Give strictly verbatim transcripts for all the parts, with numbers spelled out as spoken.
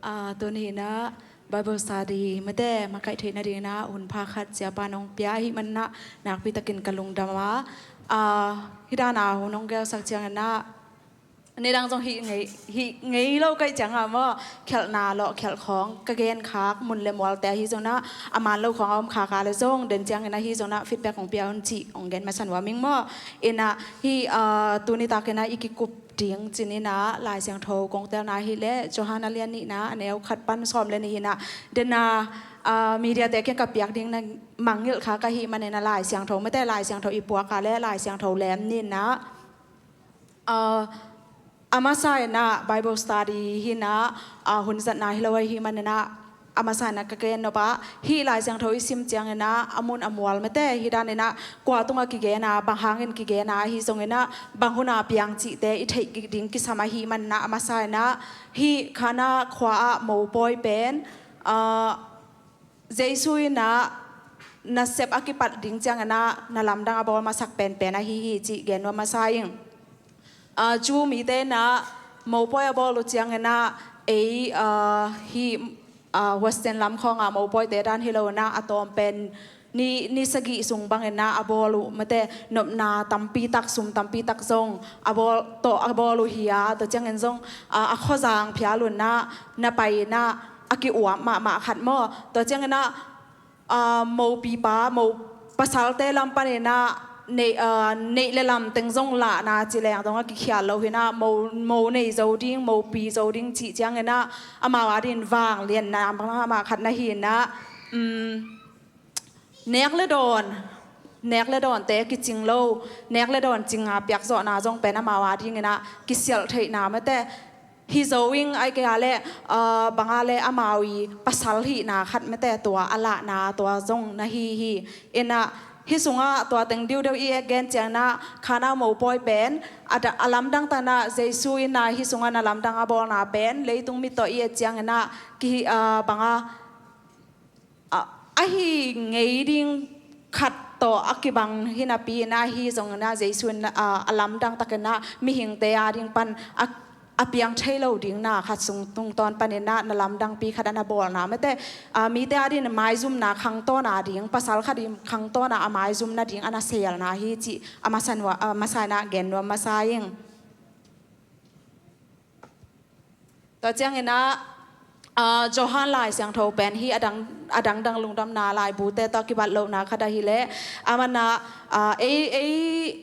Ah, tuni inah Bible study mate makaih theih nading inah hun pha khat siapa nong pia ahih man inah nakpi takin ka lungdam a, ah, hih dan a hun hong gelsak ciang inah nidang zong hih ngei, hih ngei lo kaih ciang a maw, khialhna lawh khialh khawng ka gen khak mun le mualte ahi zong inah a man lo khawng a om khak a le zong den ciang inah hih zong inah feedback hong pia un cih hong gen masa nuam ing maw. Inah hih, ah, tuni tak inah i kikup ding cin inah Lai Siangtho kong telna hi leh Johan a lian nihna a neu khat pan sawm le nih inah dena, ah, media te kiang ka piak ding na mangngilh kha ka hih man inah Lai Siangtho mate Lai Siangtho i puak a le Lai Siangtho lem ni inah, ah, a masa inah Bible study hi inah, ah, hun zatna hi lo ahih man inah a masa inah ka gen nop ah hih Lai Siangtho i sim ciang inah a mun a mual mate hih dan inah kua tungah kigen a bang hangin kigen a ahi zong inah bang hun a piang cihte i theih ding kisam ahih man inah a masa inah hih Kana khua ah mopawi pen, ah, Jesu inah nasep a kipat ding ciang inah na lamdang a bawl masak penpen ahi hi cih gen nuam masa ing. Ah, Jew mite inah mopawi a bawl uh ciang inah ei, ah, hih, ah, Western lam khawng ah mopawite dan hi lo inah a tawm pen ni, ni sagih sung bang inah a bawl uh mate nopna tampi tak sum tampi tak zong a bawl tawh a bawl uh hi a, tua ciang in zong, ah, a khuazang phial uh inah na pai inah a ki-uap mahmah khat maw. Tua ciang inah ah, mopipa, mo pasalte lam pan inah neih, ah, neih le lam teng zong lahna ci leng zong a kikhial lo hi inah mo, mo nei zo ding, mopi zo ding cih ciang inah amau a dingin vanglianna mahmah khat na hi inah, um, nek le dawn, nek le dawnte kicing lo, nek le dawn cing a piak zawhna zong pen amau a ding inah kisialh theihna mate hi zo ing, ahih kei a leh, ah, bang a leh amau i pasal hihna khat mate tua a lahna tua zong na hi hi. Inah hih sungah tua teng diudeu i gen ciang inah Kana mopawi pen a da, a lamdang tak inah Jesu inah hih sungah na lamdang a bawlna pen leitung mit tawh i et ciang inah ki, ah, bang a ah, ahi ngei ding khat tawh a kibang hi napi inah ahi zong inah Jesu in, ah, a lamdang tak inah mihingte a ding pan a, a piang thei lo ding na khat sung tungtawn pan inah na lamdangpi khat a na bawlna mate, ah, mite a dingin maizumna khangtawn a ding, pasal khat in khangtawn a a maizum nading a na selna hi cih a masa nua, a masa inah gen nuam masa ing. Tua ciang inah, ah, Johan Lai Siangtho pen hih a dang, a dangdang lungdamna laibute tawh kibat lohna khat ahi leh, a man ah, ah, ei, ei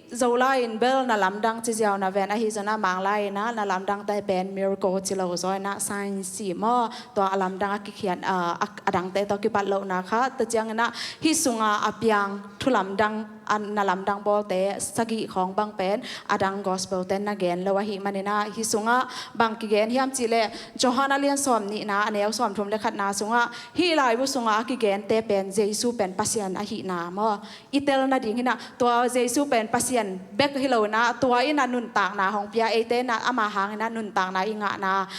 Zolai in bel na lamdang ci ziau na ven ahi zong inah Manglai inah na lamdangte pen miracle ci lo zaw inah sign ci maw, tua a lamdang a kikhian, ah, a, a dangte tawh kibat lohna khat. Tua ciang inah hih sungah a piang thu lamdang a na lamdang bawlte sagih khawng bang pen a dang gospel ten na gen lo ahih man inah hih sungah bang kigen hiam cih leh Johan a lian sawm nihna a neu sawm thum le khatna sungah hih laibu sungah a kigente pen Jesu pen Pasian ahihna maw i tel nading hi inah tua Jesu pen Pasian bek hi lo inah tua inah nuntakna hong pia eite inah ama hang inah nuntakna i ngahna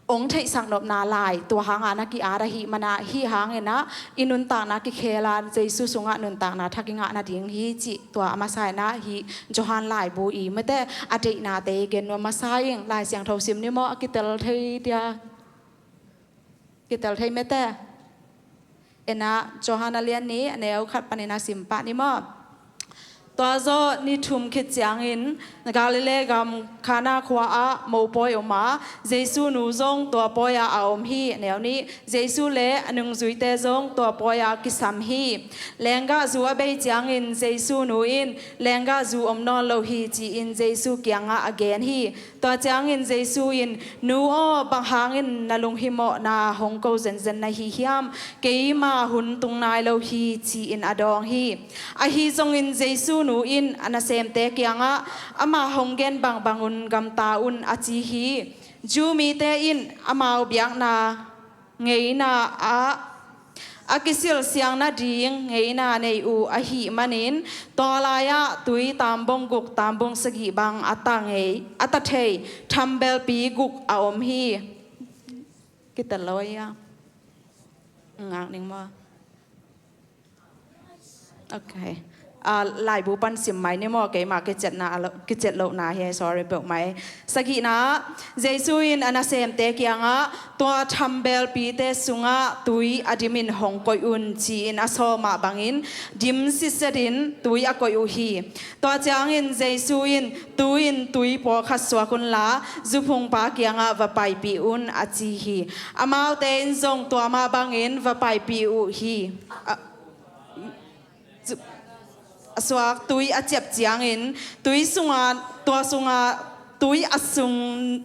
hong theihsak nopna lai tua hang a na ki-at ahih man ah hih hang inah i nuntakna kikhel a Jesu sungah nuntakna thak i ngah nading hi cih tua a masa inah hih Johan laibu i mate a deihnate i gen nuam masa ing. Lai Siangtho sim ni maw, a kitel thei dia, kitel thei mate. Inah Johan a lian nih a neu khat pan inah sim pah ni maw. Tua zawh ni thum khit ciangin Galilee gam Kana khua ah mopawi om a, Jesu nu zong tua pawi ah a om hi. A neu nih, Jesu le a nungzuite zong tua pawi ah kisam hi. Lenggahzu a bei ciangin Jesu nu in, "Lenggahzu om nawn lo hi," ci-in Jesu kiangah a gen hi. Tua ciangin Jesu in, "Nu aw, bang hangin na lunghimawhna hong ko zenzen na hi hiam? Keima hun tung nai lo hi," ci-in a dawng hi. Ahi zongin Jesu nu in a nasemte kiangah, "Ama hong gen bangbangun gamta un," a ci hi. Jew mite in amau biakna ngeina ah a kisilsiang nading ngeina nei uh ahih manin, tua lai-ah tui tambung guk tambung sagih bang a ta ngei, a ta thei thambelpi guk a om hi. Kitel lo a ia ngak ning maw? Ok. Laibu pan sim mai ni maw, keimah kiciatna a lo, kiciat lohna hi, sorry peuhmah. Sagihna, Jesu in a nasemte kiangah, tua thambelpite sungah tui a dimin hong koih un, ci-in a sawm mah bangin dim sitsetin tui a koih uh hi. Tua ciangin Jesu in, tu-in tui pawlkhat suak unla, zuphungpa kiangah va paipih un, a ci hi. Amaute in zong tua mah bangin va paipih uh hi. A, zu-, a suak tui a ciap ciangin, tui sunga, tua sunga, tui a sung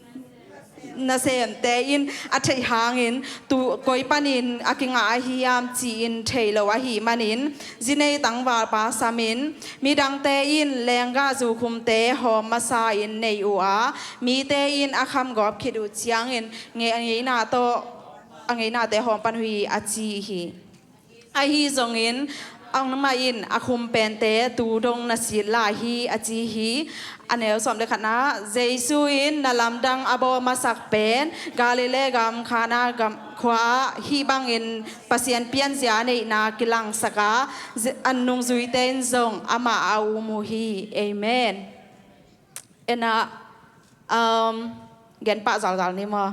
nasemte in a theih hangin, tu, koi panin a kingah ahi hiam ci-in thei lo ahih manin, zinei tangvalpa samin, midangte in lenggah zukhumte hawm masa-in nei uh a, mite in a khamgawp khit uh ciangin, nge-, a ngeina tawh, a ngeinate hawm pan uh hi, a ci hi. Ahi zongin, amah in a khumpente tu dong na sit lai hi, a ci hi. A neu sawm le khatna, Jesu in na lamdang a bawl masak pen Galilee gam Kana gam khua ah hih bangin Pasian pianzia neihna kilangsak a, ze-, a nungzuite in zong amah a um uh hi. Amen. Ena, um, gen pah zalzal ni maw?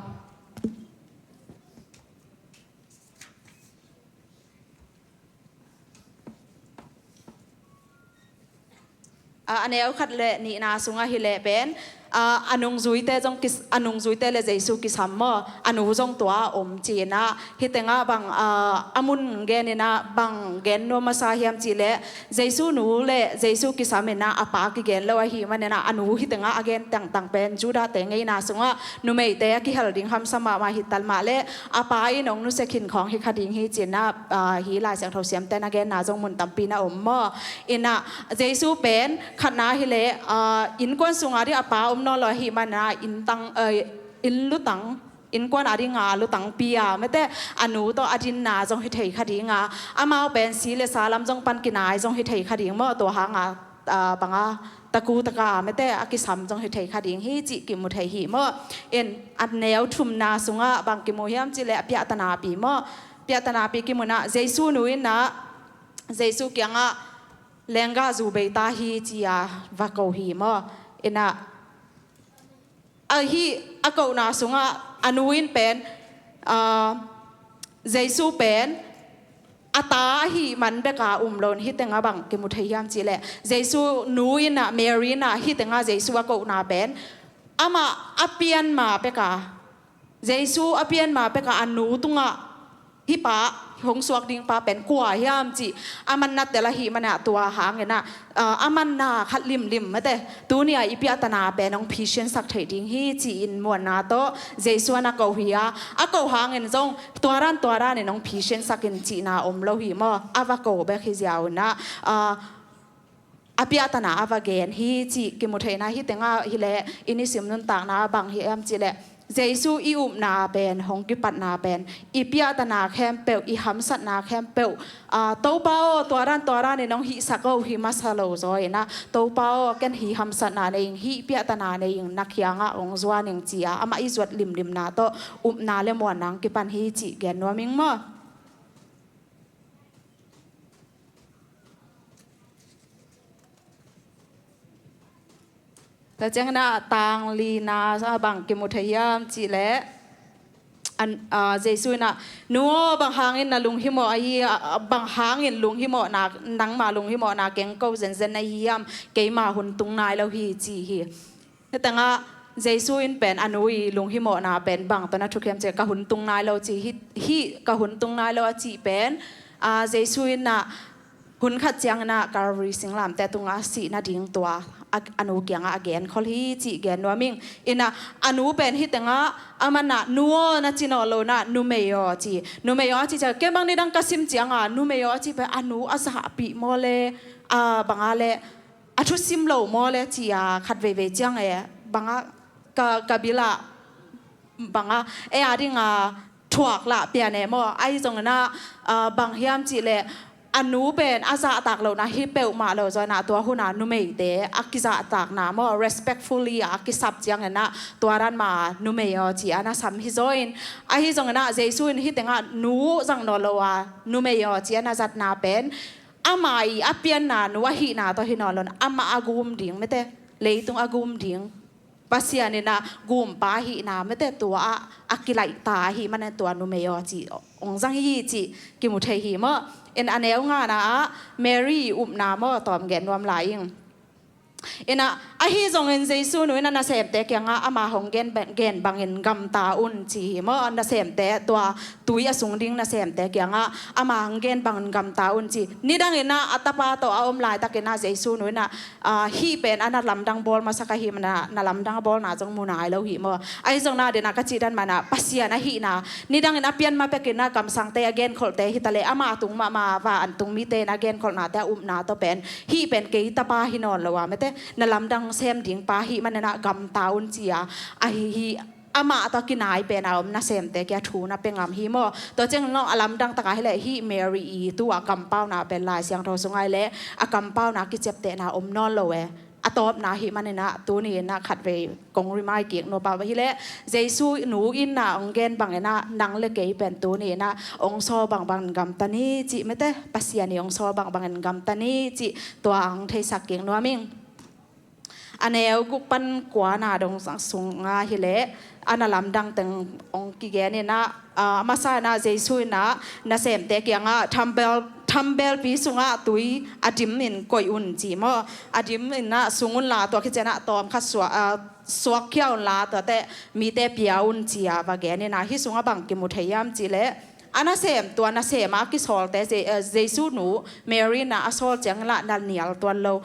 A, a neu khat le nihna sungah hi leh pen, a, a nungzuite zong kis-, a nungzuite le Jesu kisam maw, a nu zong tua a om ci-in ah, hih tengah bang, a, a mun genin ah bang gen nuam masa hiam cih leh, Jesu nu le Jesu kisam in ah a pa kigen lo ahih manin ah, a nu hih tengah a gen tangtang pen Judah-te ngeina sungah numeite a kihel ding hamsa mahmah hi tal mah leh, a pa in hong nusia khin khawng hi kha ding hi ci-in ah, a, hih Lai Siangtho siamte na genna zong mun tampi na om maw. In ah Jesu pen khatna hi leh, a, innkuan sungah ding a pa om nawn lo ahih manin ah, inntang, a, inn lutang, innkuan a ding a lutangpi a, mete a nu tawh a dinna zong hi thei kha ding a, amau pen si le sa lam zong pan kinai zong hi thei kha ding maw, tua hang a, a, bang a, taku taka mete a kisam zong hi thei kha ding hi cih kimu thei hi maw. In a neu thumna sungah bang kimu hiam cih leh a piahtanapi maw. Piahtanapi kimu in ah Jesu nu in ah Jesu kiangah lenggah zu bei ta hi ci-a va ko hi maw. In ah, a hih a kohna sungah a nu in pen, a, Jesu pen a ta ahih man bek a um lo in hih tengah bang kimu thei hiam cih leh, Jesu nu in ah, Mary in ah hih tengah Jesu a kohna pen amah a pian ma bek a, Jesu a pian ma bek a, a nu tungah hih pa, hong suak ding pa pen kua hiam cih a manna tel ahih manin ah, tua hangin ah, a, a manna khat limlim mete, tuni-a i piahtana pen hong phisiansak theih ding hi ci-in muanna tawh Jesu a na ko hi a, a ko hangin zong tua dan tua danin hong phisiansak in cihna om lo hi maw. A va ko bek hi ziau in ah, a, a piahtana a va gen hi cih kimu thei in ah, hih tengah hi leh i nisim nuntakna bang hiam cih leh, Jesu i upna pen, hong kipatna pen, i piahtana khempeuh, i hamsatna khempeuh, a, Topa aw, tua dan tua danin hong hihsak aw, hi masa lo zaw in ah, Topa aw, ken hih hamsatna nei ing, hih piahtana nei ing, na kiangah hong zuan ing ci-a amah i zuat limlimna tawh upna le muanna hong kipan hi cih gen nuam ing maw. Tua ciangin ah tang lina ah bang kimu thei hiam cih leh, an, a, Jesu in ah, nu aw, bang hangin na lunghimawh ahi, a, a, bang hangin lunghimawhna, nangma lunghimawhna keng ko zenzen na hi hiam, keima hun tung nai lo hi ci hi. Hih tengah Jesu in pen a nu i lunghimawhna pen bang tawh na thuk hiam cih leh, ka hun tung nai lo ci hi, hih ka hun tung nai lo a cih pen, a, Jesu in ah hun khat ciangin ah Calvary singlamteh tungah sih nading tua a, a nu kiangah a genkhol hi cih gen nuam ing. In ah a nu pen hih tengah a man ah nu aw na ci nawn lo in ah numei aw ci. Numei aw a cih ciang, kei bang nidang ka sim ciang a numei aw a cih pen a nu a zahpih maw le, a, bang a le a thusim lo maw le ci-a khat veivei ciang e, bang a ka, ka bil ah bang a, ei a ding a thuak lah pian e maw. Ahi zongin ah, a, bang hiam cih leh a nu pen a zahtak lohna hi peuhmah lo zaw in ah, tua hun ah numeite a kizahtakna maw, respectfully a kisap ciangin ah tua dan mah numei aw ci-a na sam hi zaw in. Ahi zongin ah Jesu in hih tengah nu zang nawn lo a numei aw ci-a na zatna pen ama i a pianna nu ahihna tawh hi nawn lo-in amah a gum ding mete, leitung a gum ding Pasian in ah gumpa ahihna mete tua ah a kilaihta ahih manin tua numei aw cih hong zang hi cih kimu thei hi maw. In a neu ngana ah Mary i upna maw tawm gen nuam lai ing. In ah ahi zongin Jesu nu in ah nasemte kiangah ama hong gen, gen bangin gamta un ci hi maw. Nasemte tua tui a sung ding nasemte kiangah ama hong gen bangin gamta un ci. Nidangin ah a tapa tawh a om laitakin ah Jesu nu in ah, ah, hih pen a na lamdang bawl masa ka hih manin ah na lamdang a bawlna zong mu nai lo hi maw. Ahi zongin ah den ah ka cih dan manin ah Pasian ahihna, nidangin a pian ma pekin ah kamsangte a genkholhte hi ta leh ama tung mahmah va an tung mite in a genkholhnate a upna tawh pen hih pen kei tapa hi nawn lo a mete, na lamdang sem ding pa ahih manin ah gamta un ci a, ahi hi amah tawh a kinai pen a om nasemte kiang thu na pia ngam hi maw. Tua ciangin lo a lamdang takin hi leh hih Mary i tu a kampauna pen Lai Siangtho sungah hi leh a kampauna kiciaptehna om nawn lo e. A tawpna ahih manin ah tuni in ah khatvei kong remind kik nuam pah hi leh Jesu nu in ah hong gen bangin ah nang le kei pen tuni in ah hong sawl bangbangin gamta ni cih mete, Pasian i hong sawl bangbangin gamta ni cih tua hong theisak kik nuam ing. A neu guk pan kuana dong sungah hi leh a na lamdang teng hong kigen in ah, ah, a masa in ah Jesu in ah nasemte kiangah thambel, thambelpi sungah tui a dimin koih un ci maw. A dimin ah sung unla tua khit ciangin ah tawm khat suak, ah, suakkhia unla tuate mite pia un ci a va gen in ah hih sungah bang kimu thei hiam cih leh a nasem, tua nasem a kisawlte Je-, ah, Jesu nu Mary in ah a sawl ciangin lah na nial tuan lo.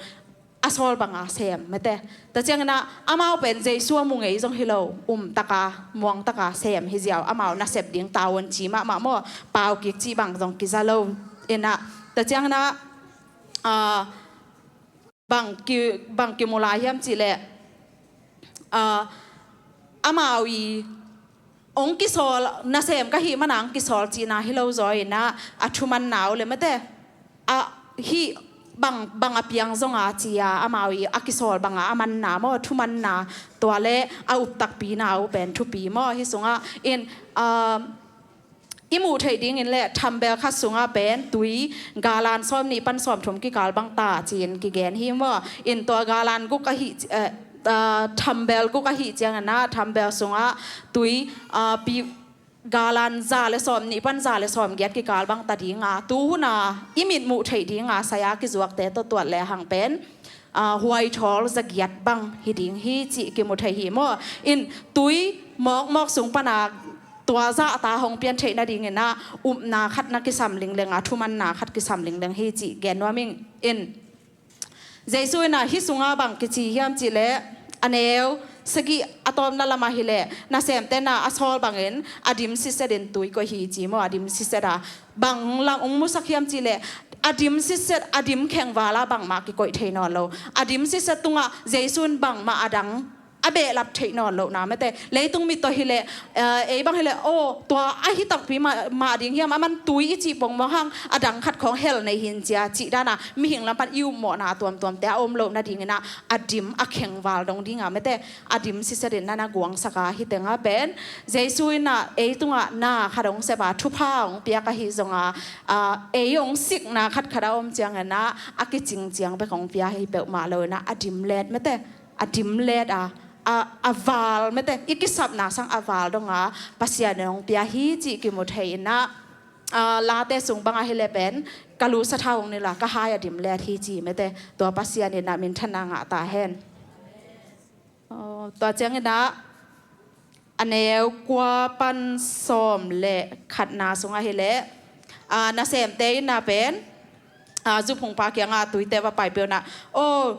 A sawl banga sem mete. Tua ciangin ah amau pen Jesu a mu ngei zong hi lo, um taka muang taka sem hi ziau, amau nasep ding tavuan ci mahmah maw, pau kik cih bang zong kiza lo. In ah tua ciangin ah, ah, bang ki, bang kimu lai hiam cih leh, ah, amau i hong kisawl, nasem ka hih manin hong kisawl cihna hi lo zaw in ah, a thumanna uh le mete, a hih bang, bang a piang zong a ci a, amau i a kisawl banga a manna maw, thumanna tua le a uptakpina uh pen thupi maw. Hih sungah in, um, i muh theih dingin le thambel khat sungah pen tui galan sawmnih pan sawmthum kikal bang ta ci-in kigen hi maw. In tua galan guk ahih, eh, ah, thambel guk ahih ciangin ah thambel sungah tui, ah, pi, galan za le sawmnih pan za le sawmgiat kikal bang ta ding a, tu hun a i mit muh theih ding a saya kizuakte tawh tuat le hang pen, ah, huaithawl zagiat bang hi ding hi cih kimu thei hi maw. In tui mawkmawk sung pan a tua zahta hong pian theih nadingin ah upna khat na kisam lingleng a, thumanna khat kisam lingleng hi cih gen nuam ing. In Jesu in ah hih sungah bang kici hiam cih leh, a neu sagih a tawpna lamah hi leh nasemte in ah a sawl bangin a dim sitset in tui koih hi ci maw. A dim sitset a bang lam hong musak hiam cih leh, a dim sitset, a dim khengval ah bangmah kikoih thei nawn lo. A dim sitset tungah Jesu in bangmah a dang a behlap theih nawn lohna mete. Leitung mit tawh hi leh, eh, ei bang hi leh, aw, tua ahi takpi mah, mah ding hiam, aman tui i cih pongmawk hang a dang khat khawng hel nei hi in cia cih dan a mihing lam pan i upmawhna tuamtuamte a om loh nadingin ah a dim a khengval dong ding a mete, a dim sitset in na na guangsak a. Hih tengah pen Jesu in ah ei tungah na khat hong sep a, thupha hong piak ahi zong a, ah, ei hong sikna khatkhat a om ciangin ah a kicing ciang bek hong pia hi peuhmah lo in ah a dim let mete, a dim let a, a, a val mete, i kisapna sang a val dong a Pasian in hong pia hi cih kimu thei in ah, ah, Late sung bangah hi leh pen ka lu sathau hong nilh a, ka hai a dim let hi ci mete. Tua Pasian in ah minthanna ngah ta hen. Aw, tua ciangin ah a neu kua pan sawm le khatna sungah hi leh, ah, nasemte in ah pen, ah, zuphungpa kiangah tuite va pai peuh in ah, aw,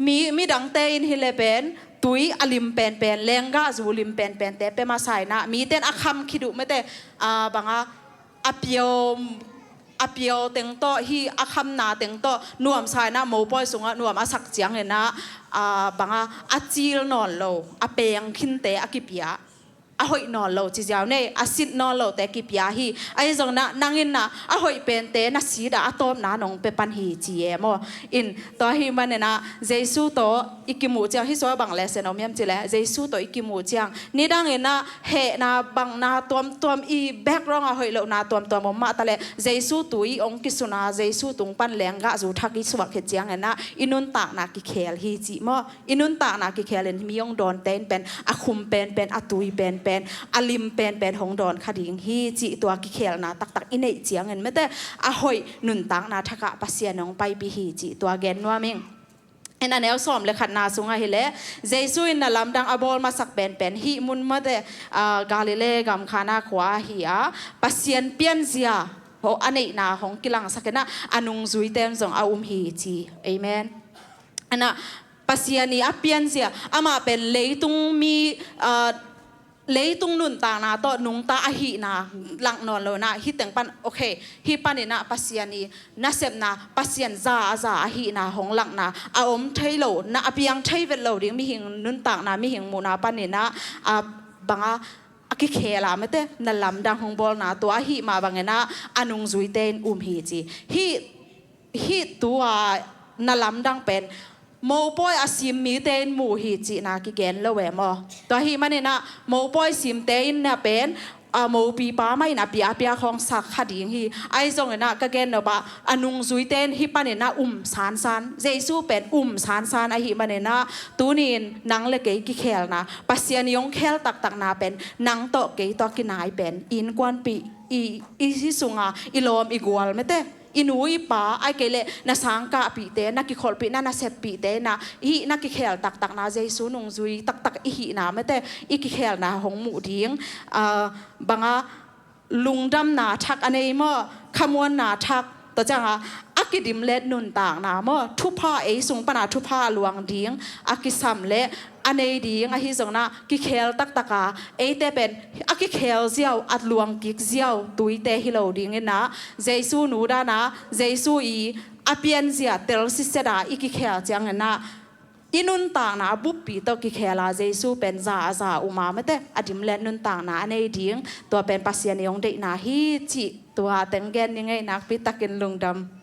mi, midangte in hi leh pen tui a lim penpen, lenggah zu lim penpente pia masa in ah mite in a kham khit uh mete, ah, bang a, a piau, a piau teng tawh, hih a khamna teng tawh nuamsa in ah mopawi sungah nuam a sak ciangin ah, ah, bang a, a cil nawn lo, a peng khinte a kipia. a hoih nawn lo ci ziau nei, a sit nawn lote kipia hi. Ahi zongin ah nang in ah a hoih pente na sit ah a tawpna nong pia pan hi ci e maw. In tua ahih manin ah Jesu tawh i kimuh ciang, hih sua bang lesson om hiam cih leh Jesu tawh i kimuh ciang nidangin ah hehna bangna tuamtuam, i background a hoih lohna tuamtuam om mah taleh Jesu tui hong kisun a, Jesu tung pan lenggahzu thak i suak khit ciangin ah i nuntakna kikhel hi cih maw. I nuntakna kikhel in mi hong dawnte in pen a khum penpen, a tui penpen, a lim penpen hong dawn kha ding hi cih tua kikhelna taktak i neih ciangin mete a hoih nuntakna thak ah Pasian hong paipih hi cih tua gen nuam ing. In a neu sawm le khatna sungah hi leh Jesu in na lamdang a bawl masak penpen hih mun mete, ah, Galilee gam Kana khua ahi a, Pasian pianzia a neihna hong kilangsak in ah a nungzuite in zong a um hi ci. Amen. In ah Pasian i a pianzia, amah pen leitung mi, ah, leitung nuntakna tawh nungta ahihna lang nawn lo in ah hih teng pan, okay, hih panin ah Pasian i nasepna, Pasian za a za ahihna hong lakna a om thei lo, na a piang thei vet lo ding mihing nuntakna, mihing muhna panin ah, ah, banga a kikhel a mete na lamdang hong bawlna tua ahih mah bangin ah a nungzuite in um hi ci. Hih hih tua na lamdang pen mopawi a sim mite in mu hi cihna kigen lo e maw. Tua ahih manin ah mopawi simte in ah pen, ah, mopipa mah in a pia a pia khawng sak kha ding hi. Ahi zongin ah ka gen nop ah a nungzuite in hih panin ah um sansan, Jesu pen um sansan ahih manin ah tuni in nang le kei kikhelna, Pasian i hong khel taktakna pen nang tawh kei tawh kinai pen innkuanpih i, i hih sunga i lawm i gual mete, i nu i pa, ahih kei leh na sangkahpihte, na kikholhpihna, na seppihte in ah hih na kikhel taktakna, Jesu nungzui taktak i hihna mete i kikhelna hong muh ding, ah, banga lungdamna thak a nei maw, khamuanna thak, tua ciangah a kidimlet nuntakna maw, thupha, ei sung pana thupha a luang ding a kisam le a nei ding ahi zongin ah kikhel taktak a, eite pen a kikhel ziau, a luang kik ziau tuite hi lo dingin ah Jesu nu dan a, Jesu i a pianzia tel siset a i kikhel ciangin ah i nuntakna a buppi tawh kikhel a, Jesu pen za a za um a mete a dimlet nuntakna a nei ding, tua pen Pasian i hong deihna hi cih tua teng gen ni ngei, nakpi takin lungdam.